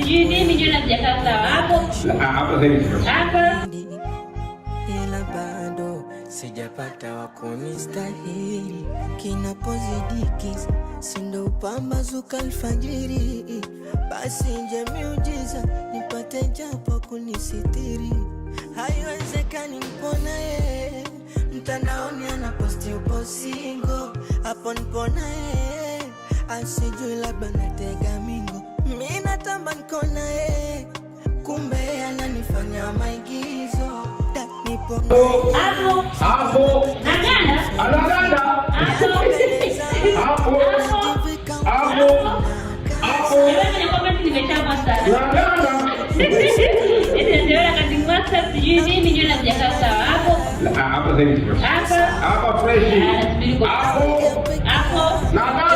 sijui nini, jiona sijakaa sawa hapo. Hapo sasa hivi hapa ila bado sijapata wa kunistahili. Kinapozidi kiza, sindo upambazuka alfajiri, basi nje miujiza nipate japo kunisitiri. Haiwezekani nipona ye mtandaoni anaposti upo single, hapo nipona ye asijui labda natega mingo, mi natamba nkona ye kumbe ananifanya maigizo. Da, nipo hapo hapo naganda anaganda hapo hapo hapo hapo Jamani, kwenye comment nimechapwa sana. Naganda. Eti ndio kati WhatsApp sijui nini, jiona sijakaa sawa hapo. Hapo sasa hivi Hapa hapa fresh Anasubiri kwa hapo hapo naganda.